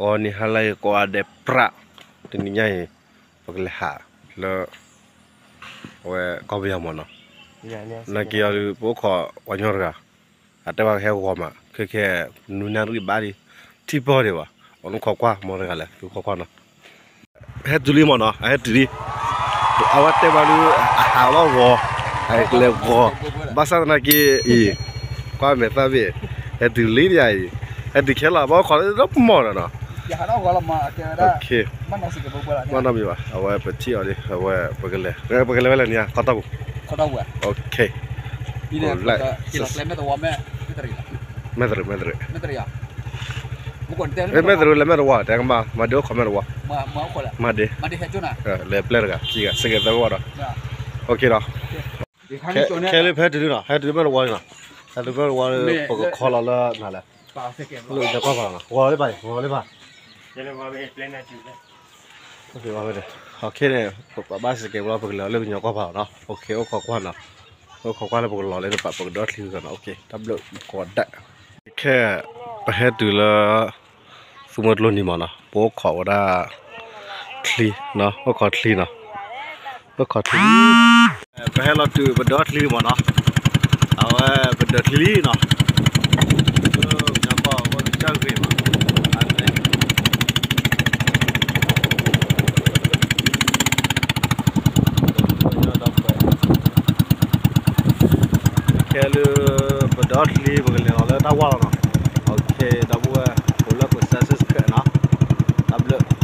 အီၤန့ၣ်ဟါလၢအံၤကိးဂၤဒဲးပြး, တနံၤညါအံၤ ပကလဲၤဟးလၢ အဝဲကီၢ်ပယီၤမ့ၢ်နီၤ, နာ်က့ၤအီၤဒုး ပအိၣ်ခိးပှၤကညီတဂၤ, အတဲဝဲကဟဲဂီၤမး ခဲခဲ နွံနၣ်ရံၣ်ဘၣ်ဒံး, ထံၣ်ပီၢ်ဒံးဘၣ်, အီၤနခိးကွၢ်မ့ၢ်တဂၤလဲၣ် သုခိးကွၢ်နီၤ ဟဲတုၤလံမ့ၢ်နီၤ အဟဲတုၤလံ, အဝဲတဲပှၤဒုး အဟးလီၤဂီၤ, အကလဲၤဂီၤ, ဘၣ်ဆၣ်သနာ်က့အံၤ, ကွၢ်မဲာ်သၣ်ဘ့ၣ်, ဟဲတုၤလံဒံးအံၤ, ဟဲတုၤခဲလၢာ် ဘၣ်ခိးလၢဒီမီၢ်ဒီးနီၤ, ဘၣ်နီတမံၤဘၣ်, အဝဲပထံၣ်အီၤလံ အဝဲပကလဲၤ, ပကလဲၤဝဲလဲၣ်န့ၣ် ခီတီၢ်ပူၤ, မဲၢ်တရူး မဲၢ်တရူး, မဲၢ်တရူးလဲၤမဲၢ်တဝီ, တဲကမၤ မၤဒ့အိၣ်ခိးမဲၢ်တဝီ, မၤဒ့, လဲၤပျဲတဂၤခံဂၤ စကဲးသၢဂီၢ်ဒီး, ဒီး, ခဲလၢာ်ဖဲတုၤလံနီၤ ဟဲတုၤမဲၢ်တဝီလံနီၤ, ဟဲတုၤမဲၢ်တဝီလံ ပကခီလီၤလၢနၤလဲၣ်, လၢညါကီၢ်ဖးလီၤနီၤ ဂီၤလံဘၣ် ဂီၤလံဘၣ် ခဲန့ၣ် ပဘၣ်စကဲးဝဲလီၤ ပကလဲၤလၢကညီကီၢ်ဖးလီၤနီၤ, အိၣ်ခိးကွၢ်နီၤ, အိၣ်ခိးကွၢ်လၢပကလီၤလၢတပာ် ပကဒီချံဂီၤနီၤ, တၢ်ဘျုးကိးဒဲး, ခဲ ပဟဲတုၤလၢ သူမွဲကျိနံၤမ့ၢ်နီၤ ပအိၣ်ခိးဝဲဒၣ် ချံ, အိၣ်ခိးချံနီၤ, အိၣ်ခိးချံ, ပဟဲလီၤတုၤပဒီချံမ့ၢ်နီၤ, အဝဲပဒီချံလံနီၤ, ကညီကီၢ်ဝဲကစၢ်ဂ့ၤမး, ခဲလၢာ် ပဒီချံ ပကလဲၤလီၤလၢတၢ်ဝါလီၤနီၤ, ဒီပုၢ်ဝဲၢ် အိၣ်လၢပ subscribe နီၤ, တၢ်ဘျုး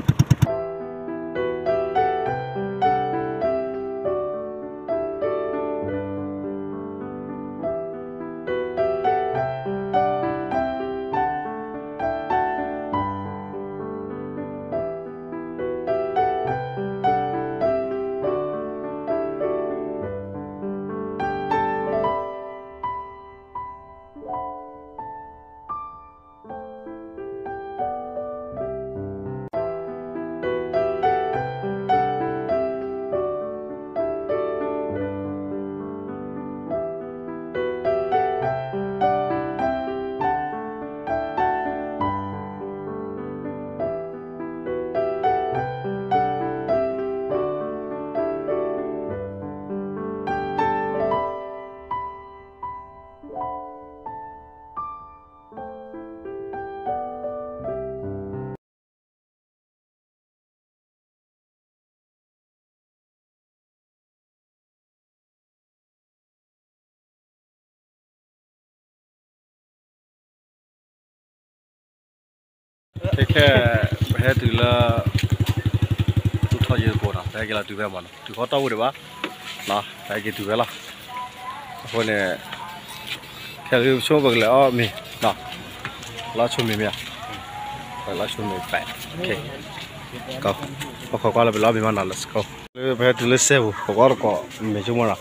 ခဲခဲ ပဟဲတုၤလၢ သူၣ်ထီၣ်ယဲၢ်ကိးနီၤ ပဟဲက့ၤလီၤတုၤဖဲမးနီၤ တုၤခီတီၢ်ဝူဒံးဘၣ် ပဟဲက့ၤတုၤဖဲလီၤ အဃိန့ၣ် ခဲအံၤဆိကမိၣ်ပကလဲၤအီၣ်မ့ၤ လီၤဆိမ့ၤမ့ၢ်ဧါ လီၤဆိမ့ၤပဲ ပခိးကွၢ်လၢပလဲၤအီၣ်မ့ၤမးနီၤ let's go လၢပဟဲတုၤလၢစဲပူၤ ပကအီၣ်တကိးမ့ၤ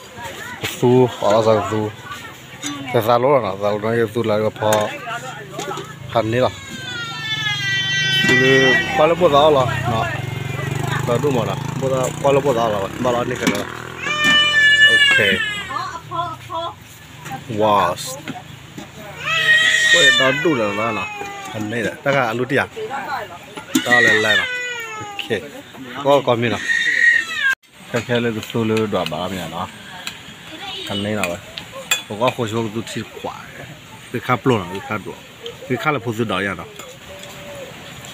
ဆိကမိၣ်နီၤ ကသူ အီၣ်လီၤသးကသူ ကသးလိလီၤနီၤ သးလိနီၤ ကသူလၢကဖီ ဟးန့ၢ်လီၤ ကွၢ်လၢဘိၣ်သးအီၣ်လီၤ သးဒိၣ်မးနီၤ ကွၢ်လၢဘိၣ်သးအီၣ်လီၤ ဘၣ်လီၤန့ၢ်ခဲလၢာ်လီၤ okay ဝါ ပှဲၤဒီဒူၣ်လၢၤလီၤနီၤ အန့ၣ်ဒီး တၢ်ဂၤအလူတံၢ်ဧါ တၢ်လဲၤလဲၤနီၤ ကီၢ်ကီၢ်မံၤနီၤ ခဲခဲလၢကသူလၢဒွးဘၣ်မ့ၢ်နီၤ အန့ၣ်နီၤဝဲ ပကအီၣ်ဃိဆိကသူထံတခွး သုခါပျိနီၤ သုခါဒွး သုခါလၢဖိသုဒွးယါနီၤ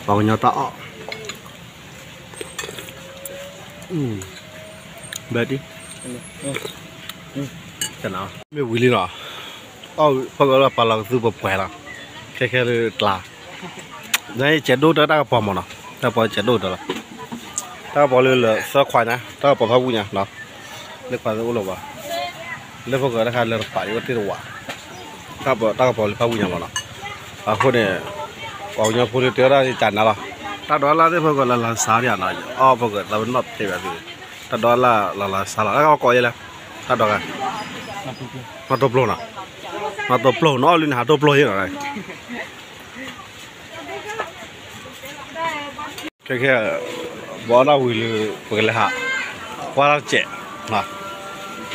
ပှၤကညီတၢ်အီၣ် ဘဲတံၢ် မ့ၢ်ဝံၤလံနီၤ အီၣ်ဖီၣ်ကလၢပာ်လီၤကသူပှဲၤပှဲၤလီၤ ခဲခဲလၢကျါ နယကဲးဒိၣ်တၢ်တၢ်ကပီၤမးနီၤ တၢ်ကပီၤကဲးဒိၣ်တၢ်လီၤ တၢ်ကပီၤလၢလၢသၢခွးညါ တၢ်ကပီၤဖးဝံၣ်ညါနီၤ လၢခွးသ့ၣ်အိၣ်လၢၤဘၣ် လၢဖိၣ်ဃဲတခါလၢတပာ်အံၤအိၣ်တ့ၢ်တဝး တၢ်ကပီၤလၢဖးဝံၣ်ညါမးနီၤ အဃိန့ၣ် ပှၤကညီဖိလၢတ့ထီၣ်တၢ်န့ၣ်တၢ်နါလီၤ တၢ်ဒိးလၢ်သ့ၣ်ဖိၣ်ဃဲလၢလၢစါဒံးနီၤ အီၣ်ဖိၣ်ဃဲသးပနီၣ်တသ့ဘၣ်သု တၢ်ဒိးလၢ်လၢလၢစါလီၤ တၢ်ကပီၤကိးယဲလဲၣ် တၢ်ဒိးဂၤ မၤတိပျိနီၤ မၤတိပျိနီၤ အီၣ်လံန့ၣ် ဟးတိပျိယဲနီၤ ခဲခဲ ဘီဒၣ်ဝံၤလၢ ပကလဲၤဟး ကွၢ်တၢ်စဲး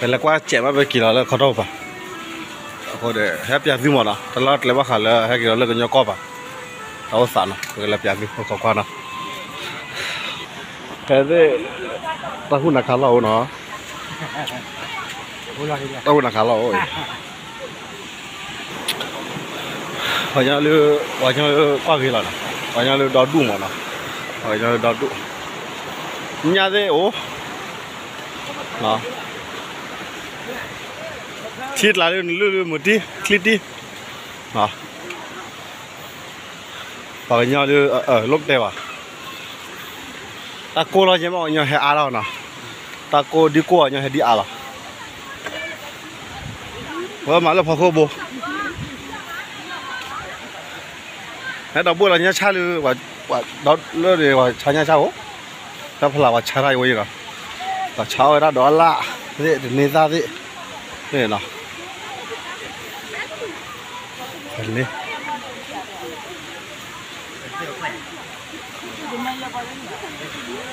ပလဲၤကွၢ်စဲးမး ပက့ၤလီၤလၢခီထီၣ်ပၤ အဃိဒီး ဟဲပျးသုမးနီၤ တၢ်လီၢ်ကျဲဘၣ်ဃးလၢ ဟဲက့ၤလီၤလၢကညီကီၢ်ပၤ တၢ်အိၣ်သးနီၤ ပကလဲၤပၠးသု ပခိးကွၢ်နီၤ, ဖဲသ့ၣ် တၢ်ဟူးနၤခါလီၢ်အိၣ်နီၤ, တၢ်ဟူးနၤခါလီၢ်အိၣ်အံၤ, ပှၤကညီလၢ ပှၤကညီလၢကွၢ်ဂ့ၤလီၤနီၤ, ပှၤကညီလၢဒီဒူၣ်မးနီၤ, ပှၤကညီလၢဒီဒူၣ်, ညၣ်သ့ၣ်အိၣ် ထံကျါလၢနလုၢ်လၢမုၢ်တံၢ် ချံတံၢ် ပှၤကညီလၢ လိၣ်တဲဘၣ်, တၢ်ကိၢ်လီၤယဲၢ်မး ပှၤကညီဟဲအါလီၤနီၤ, တၢ်ကိၢ်ဒ်ကိၢ် ပှၤကညီဟဲဒ်အါလီၤ, ပမၤလၢဖီခိၣ်ဘိ, ဟဲဒီပုၢ်ဝဲၢ်လီၤညၣ်ဆၣ်လၢ ပှၤဒီလၢပှၤဆါညၣ်ဆၣ်အိၣ်, တၢ်ဖျါပှၤဆါတၢ်အံၤဝဲအံၤနီၤ, ပှၤဆါအီၣ်ဝဲဒၣ်ဒီးအလၣ်သ့ၣ် တန့ၢ်သၣ်သ့ၣ်, န့ၣ်နီၤ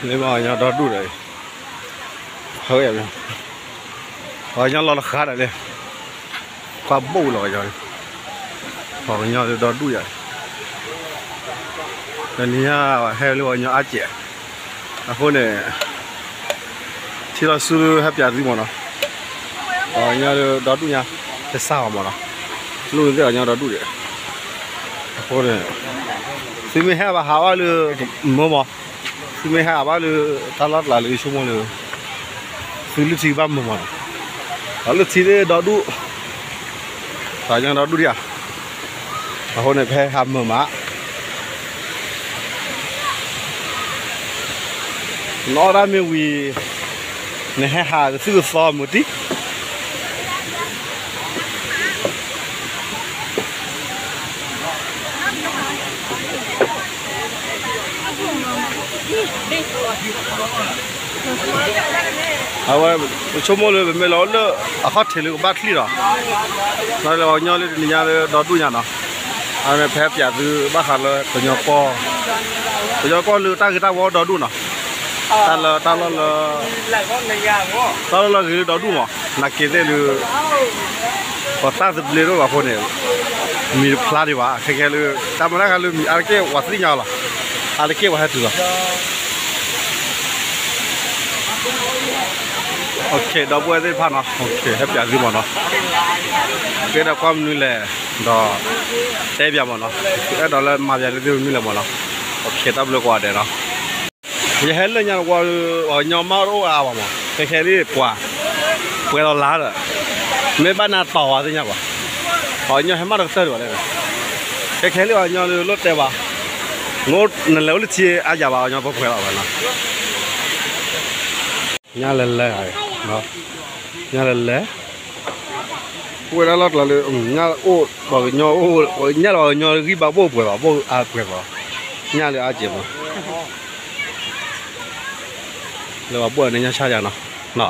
လၢပှၤကညီဒီဒူၣ်ဒီး, ဟဲဝဲ, ပှၤကညီလီၤတဃာ်ဒီးလၢ, ပှၤဘိၣ်လီၤကညီ, ပှၤကညီဒီဒူၣ်ယၤ, တနံၤညါဟဲလၢပှၤကညီအါစဲး, အဃိန့ၣ် ထံၣ်လီၤဆူလၢဟဲပၠးသုမ့ၢ်နီၤ, ပှၤကညီဒီဒူၣ်ညါ, တစၢ်အီၤမ့ၢ်နီၤ, လိၣ်သ့ၣ်ပှၤကညီဒီဒူၣ်ဒီး, အဃိန့ၣ် သုမ့ၢ်ဟဲဘၣ်ဟးဘၣ်လၢ မၢမး, သုမ့ၢ်ဟဲဘၣ်လၢ တၢ်လီၢ်ကျါလၢယဆိကမိၣ်လၢ သုလၢထံကဘၣ်မၢမးနီၤ, ဒီးလၢထံသ့ၣ်ဒီဒူၣ်, ပှၤကညီဒီဒူၣ်ဒံးဧါ, အဃိန့ၣ် ဖဲဟးမၢမး နအီၣ်ဒၣ်မ့ၢ်ဝံၤ နဟဲဟးကသုၣ်ကသီမုၢ်တံၢ်, အဝဲ ပဆိကမိၣ်လၢပမ့ၢ်လီၤလၢ အခီၣ်ထံးလၢကဘၣ်ချံၣ်ဒီး လၢပှၤကညီလၢတနံၤညါလၢဒီဒူၣ်ညါနီၤ, အဝဲဖဲပၠးသုဘၣ်ဃးလၢကညီကီၢ်, ကညီကီၢ်လၢတၢ်ဂ့ၤတၢ်ဝီဒီဒူၣ်နီၤ, တၢ်လၢ တၢ်လီၢ်လၢ တၢ်လီၢ်လၢဂ့ၤလၢဒီဒူၣ်မး, နာ်က့သ့ၣ်လၢ ပှၤသၣ်သဘျ့ဒိၣ်ဘၣ်အဃိန့ၣ် မံၤတဖျါဒံးဘၣ်, ခဲကဲလၢ တၢ်မၤတၢ်ခါလၢမံၤအါတက့ၢ်ပှၤသ့ၣ်ညါလီၤ, အါတက့ၢ်ပှၤဟဲတုၤလီၤ. ဒီပုၢ်ဝဲၢ်သ့ၣ်တဖၣ်နီၤ, ဟဲပၠးသုမ့ၢ်နီၤ, ကဲဒီးကွၢ်မနုၤလဲၣ်, ဒီး တဲပၠးမ့ၢ်နီၤ, အဲၣ်ဒိးလၢမၤပၠးလၢသုမနုၤလဲၣ်မ့ၢ်နီၤ, တၢ်ဘျုးကိးဂၤဒဲးနီၤ. ယဟဲလၢညါတဝီ ပှၤကညီမးတအိၣ်အါဘၣ်မး, ခဲခဲလံပှၤ ပှဲၤလီၤလါဒီး မ့ၢ်ဘၣ်နၤတီၢ်ဝဲသ့ၣ်ညါပှၤ, ပှၤကညီဟဲမးတကတၢၢ်ဒံးဘၣ်လဲၣ်, ခဲခဲလံပှၤကညီလၢလိၣ်တဲဘၣ်, နလဲၤအိၣ်လၢထံအါယၤဘၣ် ပှၤကညီပှဲၤလီၤဘၣ်နီၤ. ညၣ်လဲၤလဲၤ, ညၣ်လဲၤလဲၤ, ပဝဲဒၣ်လီၢ်ကျါလၢ ညၣ်အိၣ် ပှၤကညီအိၣ် ညၣ်လၢပှၤကညီဂံၢ်ဘါဘိၣ်ပှဲၤဘၣ် ဘိၣ်အါပှဲၤဘၣ်, ညၣ်လၢအါစဲးမး, လၢပှၤဘိၣ်န့ၣ်ညၣ်ဆါယၤနီၤ, အီၣ်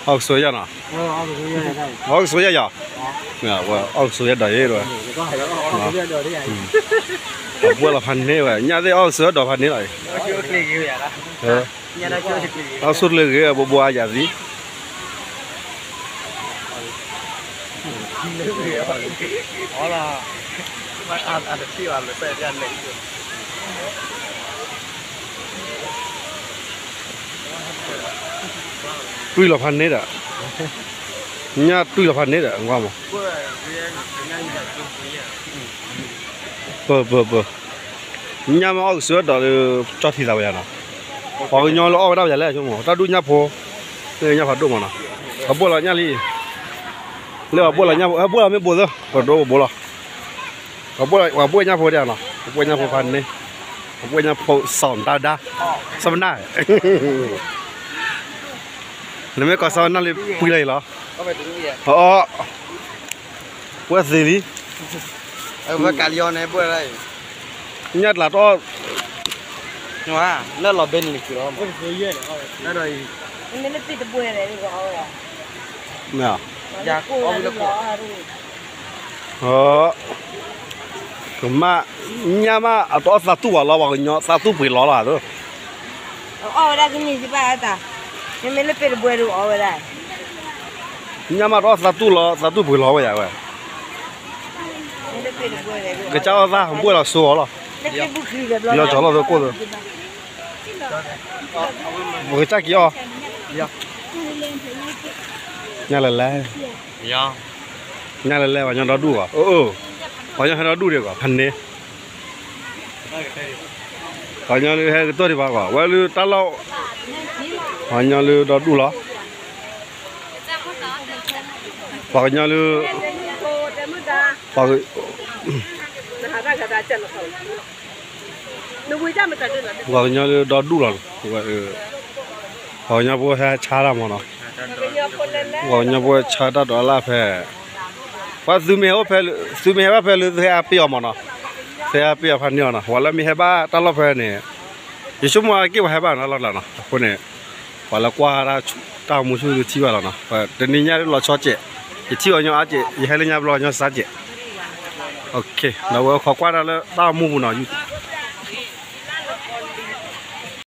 ကဆိးယၤနီၤ, အီၣ်ကဆိးယၤယၤ, အီၣ်ကဆိးယၤဒီးယဲဒၣ်, ပှၤဘိၣ်လီၤဖးန့ၢ်ဝဲ ညၣ်သ့ၣ်အီၣ်ကဆိးဒီးဖးန့ၢ်လီၤ, အီၣ်ကဆိးကျဲဂ့ၤ ဘိဘိအါယၤသံ တွံၢ်လီၤဖးန့ၢ်ဒီး, ညၣ်တွံၢ်လီၤဖးန့ၢ်ဒီး ကွၢ်မး, ပၢၢ်ပၢၢ်ပၢၢ်, ညၣ်မ့ၢ်အီၣ်ကဆိးဒီးလၢ ကၠီၣ်ထံသးဝဲယၤနီၤ, ပှၤကညီလၢအီၣ်ဝဲဒၣ်ပယၤလဲၣ် ဆိကမိၣ် တၢ်ဒူၣ်ညၣ်ဖိ, လၢညၣ်ဖးဒိၣ်မးနီၤ, ပှၤဘိၣ်လီၤညၣ်လံ, လၢပှၤဘိၣ်လီၤညၣ်ဖိ ဟဲဘိၣ်လီၤမ့ၢ်ဘိသၢ ပှၤဒိၣ်ပှၤဘိၣ်လီၤ, ပှၤဘိၣ်ညၣ်ဖိဒ်နီၤ, ပှၤဘိၣ်ညၣ်ဖိဖးန့ၢ်, ပှၤဘိၣ်ညၣ်ဖိစီၤတၢ်ဒါ, စီၤပနၢ်, နမ့ၢ်ကိးစီၤပနၢ်လံပှံၤလီၤအံၤလီၤ, အီၣ် ပှဲၤသ့လံ, ညၣ်တလးတအီၣ်, လၢလီၤဘဲန့ၣ်လံ, မ့ၢ်, ကမၣ်, ညၣ်မးအတအီၣ်သးတူၢ်ဘၣ်လီၤ ပှၤကညီသးတူၢ်ပှ့ၤလီၤလီၤ, အီၣ်ဝဲဒၣ်ကန့ၢ်စံးဘၣ်အတၢ်, မ့မ့ၢ်လၢပဲတဘှဲဒီးအီၣ်ဝဲဒၣ်, ညၣ်မးတအီၣ်သးတူၢ်လီၤ သးတူၢ်ပှ့ၤလီၤဝဲယၤဝဲ, မ့ၢ်လၢ ကစၢ်အီၣ်သၣ် ဘှဲၣ်လီၤစိအီၤလီၤ, လီၤကၠီလီၤသကိၣ်သၢ, ပကစၢ်က့ၤအီၣ်, ညါလဲၤလဲၣ်, ညါလဲၤလဲၣ် ပှၤညီဒီဒူၣ်ဂီၤ, ပှၤညီဟဲဒီဒူၣ်ဒံးဂီၤ ဖဲန့ၣ် ပှၤကညီလၢဟဲကတၢၢ်ဒံးဘၣ်ဂီၤ ဝဲလၢတၢ်လီၢ်, ပှၤကညီလၢဒီဒူၣ်လီၤ, ပှၤကညီလၢ, ပှၤကညီလၢဒီဒူၣ်လီၤ, ပှၤကညီဖိဟဲဆါတၢ်မးနီၤ, ပှၤကညီဖိဟဲဆါတၢ်ဒီးလၢဖဲ ပှၤသုမ့ၢ်ဟဲအိၣ်ဖဲ, သုမ့ၢ်ဟဲဘၣ်ဖဲလၢသုဟဲအါပ့ၢ်အီၤမးနီၤ, သုဟဲအါပ့ၢ်အီၤဖးန့ၢ်အီၤနီၤ, ပှၤလၢမ့ၢ်ဟဲဘၣ်တၢ်လီၢ်ဖဲန့ၣ်, ယဆိကမိၣ်အါက့ၢ်ပှၤဟဲဘၣ်နီၤလီၤနီၤ, အဃိန့ၣ်, ပှၤလၢကွၢ်တၢ်အိၣ်မူဆူသုထံၣ်ဘၣ်လီၤနီၤ, တနံၤညါလီၤဆီစဲး, ယထံၣ်ပှၤကညီအါစဲး ယဟဲလၢညါဘျီပှၤကညီစါစဲး, ဒီးဝဲခိးကွၢ်တၢ်လၢတၢ်အိၣ်မူပူၤနီၤ,